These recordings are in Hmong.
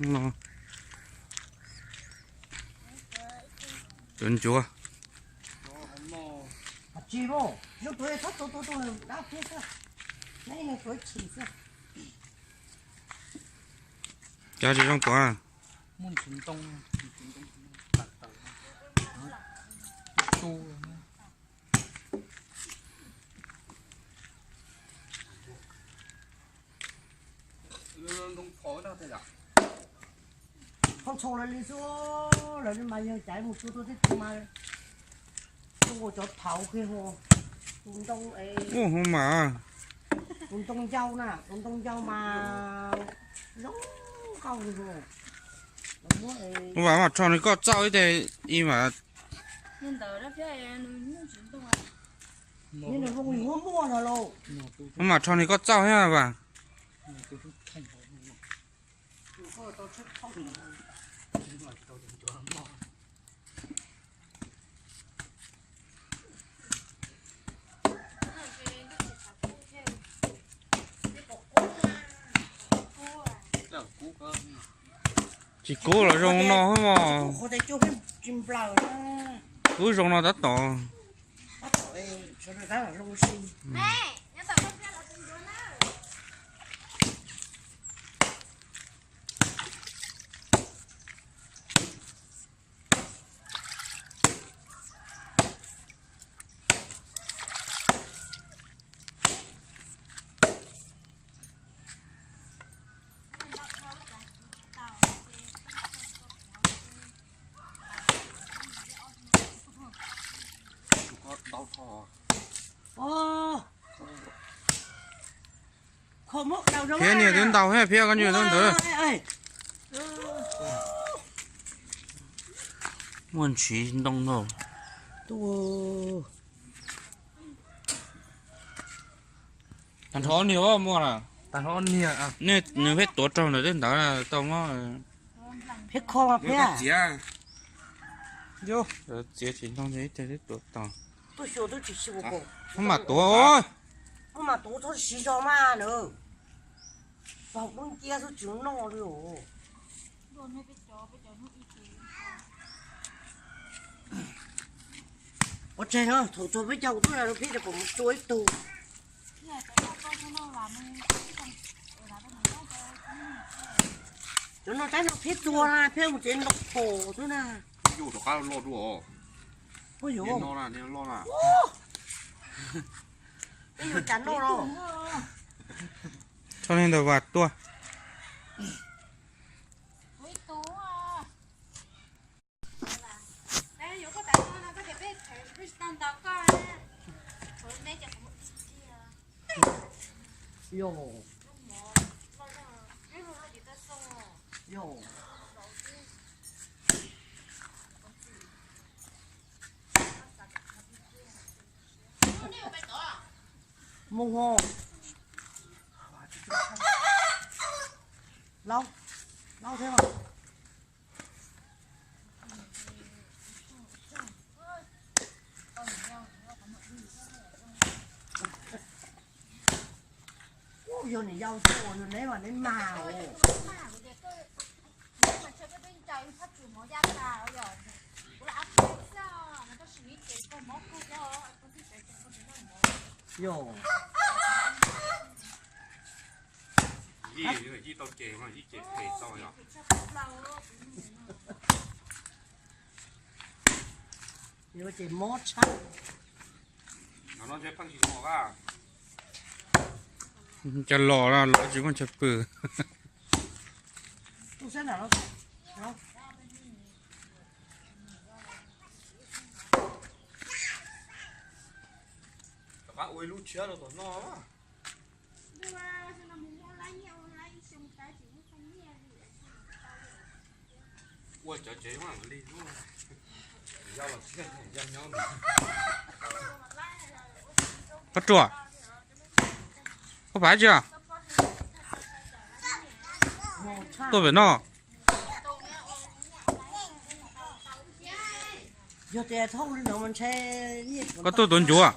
No, tuav ncuav. Cov tsis zoo tuav. Qhov ntshau lawv li xwb, lawv li mas yog caiv mus tua tua tib tug mas tua cov thaum kiag hu tus ntoo es, hu mas tus ntoo yau na, tus ntoo yau mas zoo nkauj li hu. Hu mas mas rho nws koj txauj ib teg ib mas. Hu mas rho nws koj txauj thiab mas. Tsis kub los zoo no mog. Kub zoo no tab tom. Phiab niag twb ntau thiab, phiab koj nyuag ntawd. Muaj ntshiv ntoo no. Tag nrho ob niag muaj na. Nws pheej tuav raug ntawm tej ntawd tau muab. Phiab kho mas phiab. Txiav tsis ntoo ces ib teg twb tuav tau. Muab mas tuav. Muab mas tuav txhob siv zog mas na. Pog poob cia xwb tsis noj li os. Ua tseg no, thaum txog peb caug tuaj no peb rau kom mus tua ib tug. Cov no tab no peb tua na, peb mus tsev ntoo phom xwb na. Yuj rov qab loj dua. Ua yuav no na, loj na. Peb yuav cas noj los. Tso li ntawd vas tuaj. Yog. Yog. Mus ho. Laub, laub thiab. Yog niam yau tuaj neb mas neb mag. Yog. Ib tau ces ib ces phem tau yog. Yuav ces mob tshaj. No no ntshe pheej tsis mos a. Cov los los tsis muaj chaw pw. Rov qab ua ib lub tshiab rau tom noj. Ua cov tsev li lub, yau los tsis yau nyob. Pab Ruam, koj pab tsi? Tuaj pem no. Koj tuaj tuav ncuav.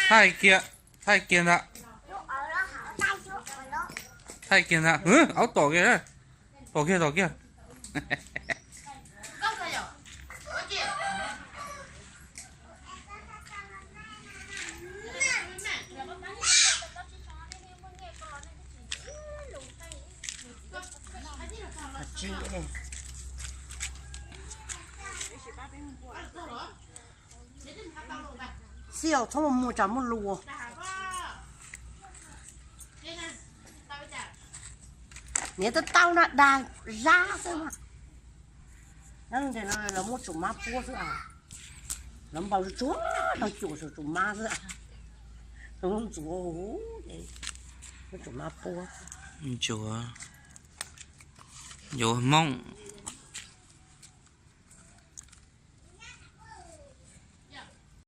Thaij kiag, thaij kiag ntag. Thaij kiag ntag. Aub tom kiag, tom kiag, tom kiag. Xij os, txhob mus muag tsam muaj lus. Niam tau tau no dag zab xwb. Nyob ntawm no lawv muab tsum mab puab xwb. Lawv npau tsuag tsuag no cuam tsum mab xwb. Tus ntxuav huv, muab tsum mab puab. Ntxuav, ntxuav Hmoob.